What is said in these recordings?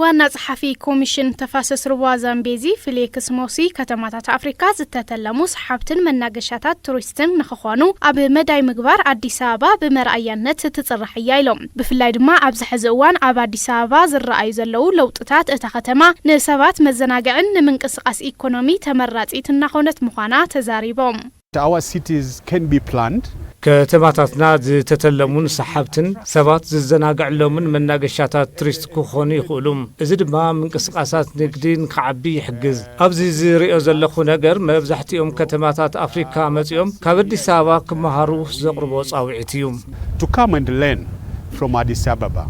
ዋና ጸሓፊ ኮሚሽን ተፋሰስ ሩባ ዛምቤዚ ፍሌክስ ሞሲ፣ ከተማታት ኣፍሪካ ዝተተለሙ ሰሓብትን መናገሻታት ቱሪስትን ንክኾኑ ኣብ መዳይ ምግባር ኣዲስ ኣበባ ብመርኣያነት ትጽራሕ እያ ኢሎም። ብፍላይ ድማ ኣብዚ ሕዚ እዋን ኣብ ኣዲስ ኣበባ ዝረኣዩ ዘለዉ ለውጥታት እታ ከተማ ንሰባት መዘናግዕን ንምንቅስቃስ ኢኮኖሚ ተመራጺት እናኾነት ምዃና ተዛሪቦም። Our cities can be planned. ከተማታትና ዝተተለሙን ሰሓብትን ሰባት ዝዘናግዕሎምን መናገሻታት ቱሪስት ክኾኑ ይኽእሉ። እዚ ድማ ምንቅስቃሳት ንግዲ ንክዓቢ ይሕግዝ። ኣብዚ ዝሪኦ ዘለኹ ነገር መብዛሕትኦም ከተማታት ኣፍሪካ መፂኦም ካብ ኣዲስ ኣበባ ክመሃሩ ዘቕርቦ ፃውዒት እዩ። To come and learn from Addis Ababa.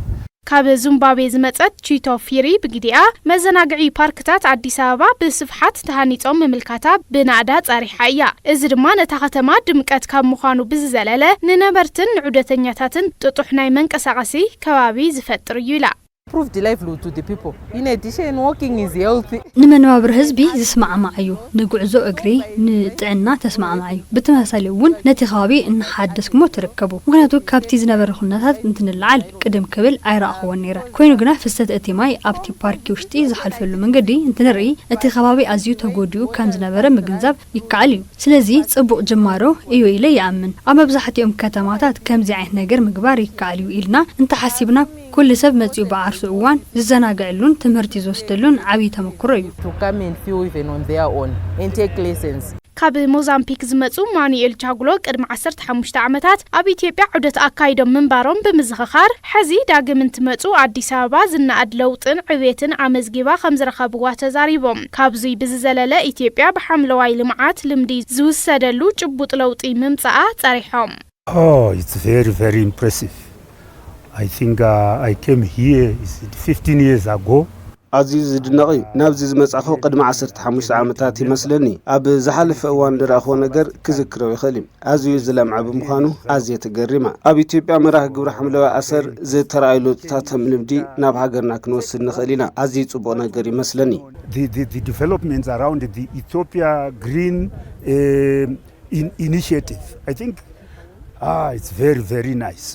ካብ ዙምባቤ ዝመጸት ቺቶ ፊሪ ብግዲኣ፣ መዘናግዒ ፓርክታት ኣዲስ ኣበባ ብስፍሓት ተሃኒጾም ምምልካታ ብናእዳ ጸሪሓ እያ። እዚ ድማ ነታ ከተማ ድምቀት ካብ ምዃኑ ብዝዘለለ፣ ንነበርትን ንዑደተኛታትን ጥጡሕ ናይ መንቀሳቐሲ ከባቢ ዝፈጥር እዩ ኢላ። Proved livelihood to the people. In addition, walking is healthy. ንመነባብሮ ህዝቢ ዝስማዕማዕ እዩ። ንጉዕዞ እግሪ ንጥዕና ተስማዕማዕ እዩ። ብተመሳሳሊ እውን ነቲ ከባቢ እናሓደስኩሞ ትርከቡ። ምክንያቱ ካብቲ ዝነበረ ኩነታት እንትንለዓል ቅድም ክብል ኣይረኣኽዎን ነይረ። ኮይኑ ግና ፍሰት እቲ ማይ ኣብቲ ፓርኪ ውሽጢ ዝሓልፈሉ መንገዲ እንትንርኢ እቲ ከባቢ ኣዝዩ ተጎዲኡ ከም ዝነበረ ምግንዛብ ይከኣል እዩ። ስለዚ ጽቡቕ ጅማሮ እዩ ኢለ ይኣምን። ኣብ መብዛሕትኦም ከተማታት ከምዚ ዓይነት ነገር ምግባር ይከኣል እዩ ኢልና እንተሓሲብና ኩሉ ሰብ መጺኡ ብዓርሱ እዋን ዝዘናግዐሉን ትምህርቲ ዝወስደሉን ዓብዪ ተመክሮ እዩ። To come and feel even on their own and take lessons. ካብ ሞዛምፒክ ዝመጹ ማኑኤል ቻጉሎ ቅድሚ ዓሰርተ ሓሙሽተ ዓመታት ኣብ ኢትዮጵያ ዑደት ኣካይዶም ምንባሮም ብምዝኽኻር፣ ሕዚ ዳግም እንትመጹ ኣዲስ ኣበባ ዝነኣድ ለውጥን ዕቤትን ኣመዝጊባ ከም ዝረኸብዋ ተዛሪቦም። ካብዙይ ብዝዘለለ ኢትዮጵያ ብሓምለዋይ ልምዓት ልምዲ ዝውሰደሉ ጭቡጥ ለውጢ ምምጻኣ ጸሪሖም። Oh, it's very, very impressive. I think uh, I came here is it fifteen years ago. ኣዝዩ ዝድነቕ እዩ። ናብዚ ዝመጻኹ ቅድሚ ዓሰርተ ሓሙሽተ ዓመታት ይመስለኒ። ኣብ ዝሓለፈ እዋን ዝረኣኽዎ ነገር ክዝክሮ ይኽእል እዩ። ኣዝዩ ዝለምዐ ብምዃኑ ኣዝየ ተገሪመ። ኣብ ኢትዮጵያ መርሃ ግብሪ ሓምለዋይ ኣሰር ዝተረኣዩ ለውጥታት ከም ልምዲ ናብ ሃገርና ክንወስድ ንኽእል ኢና። ኣዝዩ ጽቡቕ ነገር ይመስለኒ። The, the, the developments around the Ethiopia Green um, in, Initiative, I think ah, it's very, very nice.